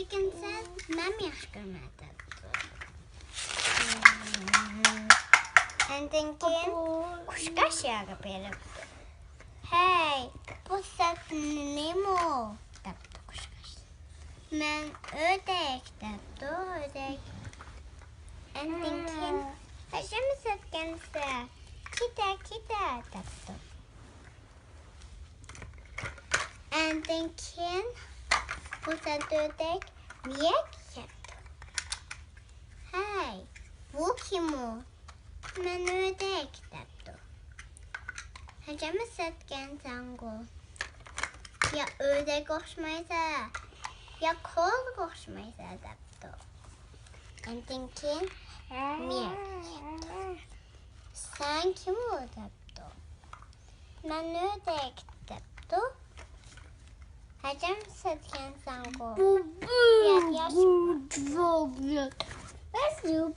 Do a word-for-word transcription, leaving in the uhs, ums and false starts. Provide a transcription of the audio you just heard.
لېكىن سەن مەنمۇ ياخشى كۆرىمەن دەپتۇ. ئاندىن كېيىن قۇشقاچ يەرگە بېرىپ، ھەي، بۇ سەت نېمە؟ دەپتۇ قۇشقاچ. مەن ئۆردەك دەپتۇ ئۆردەك. ئاندىن كېيىن ھەشەمە سەتكەنسە، كېتە، كېتە دەپتۇ. ئاندىن كېيىن بۇ سەت ئۆردەك مىيەك كەپتۇ. ھەي، بۇ كىم ئۇ؟ مەن ئۆردەك دەپتۇ. ھەشەمە سەتكەنسەنغۇ؟ يا ئۆردەككە ئوخشىمايسەن، يا كولاغا ئوخشىمايسەن دەپتۇ. ئاندىن كېيىن مىيەك كەپتۇ. سەن كىم ئۇ دەپتۇ. مەن ئۆردەك دەپتۇ. ھەشەمە سەتكەنسەنغۇ؟ يا ياش